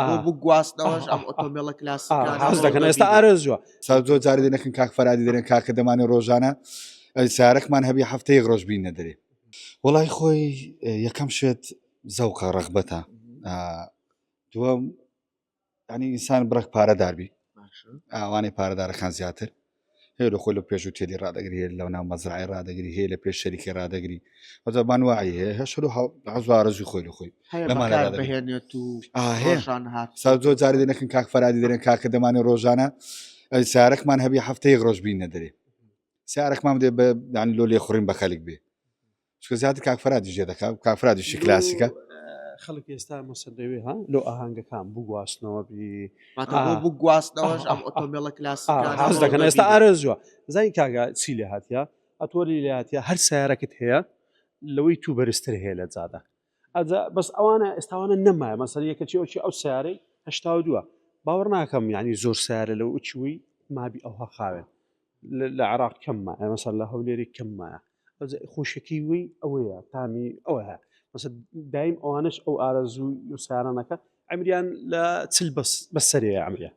بۆ بگواستنەوەش ئەم ئۆتۆمبیلە کلاسیکانە حەز دەکەن ئێستا ئارەزووە. سا زۆر جاری دەنەکن کاک فەرادی دەرێن کاکە دەمانێ ڕۆژانە سارەکمان هەبی هەفتەیەک ڕۆژ بینە دەرێ وڵی خۆی یەکەم شێت زەوقە ڕەغبەتە دووەم ینی ئینسان بڕک پارەداربی ئەوانەی پارەدارەکان زیاتر هەیە لە خۆی لە پێش و تێلی ڕادەگری هەیە لەو ناو مەزرعی ڕادەگری هەیە لە پێش شەریکە ڕادەگری ئەزبان وعی هەیە هەشت و حەزارزی خۆی لە خۆی بهێنێت و سا زۆر جاری دەنەکن کاک فەرادی دەرێن کاکە دەمانێ ڕۆژانە سارەکمان هەبی هەفتەیەک ڕۆژ بینە دەرێ سارەکمان دێ بە دانی لۆ لێخوڕین بە خەلک بێ چونکە زیاتر کاک فەرادیش جێ دەکا کاک فەرادیشی کلاسیکە. خەڵک ئێستا مەسەلەوێ ها لۆ ئاهەنگەکان بگواستنەوە بی بگواستنەوەش ئەم ئۆتۆمبیلە کلاسیکانە حەز دەکەن ئێستا ئارەزووە زانی کاکە چی لێ هاتیە ئەتۆری لێ هاتیە هەر سیارەکەت هەیە لەوەی تو بەرزتر هەیە لە جادە ئەجا بەس ئەوانە ئێستاوانە نەمایە مەسەر یەکەچی ئەوچی ئەو سیارەی 82 باوەڕ ناکەم یعنی زۆر سیارە لەو ئوچوی مابی ئەوها خاوێن لە عراق کەم مایە مەسەر لە هەولێری کەم مایە خۆشەکەی وی ئەوەیە تامی ئەوە هەیە مەسە دایم ئەوانش ئەو ئارەزوو و سیارانەکە ئەمریان لە چل بەس بەسەرەیە ئەمریان.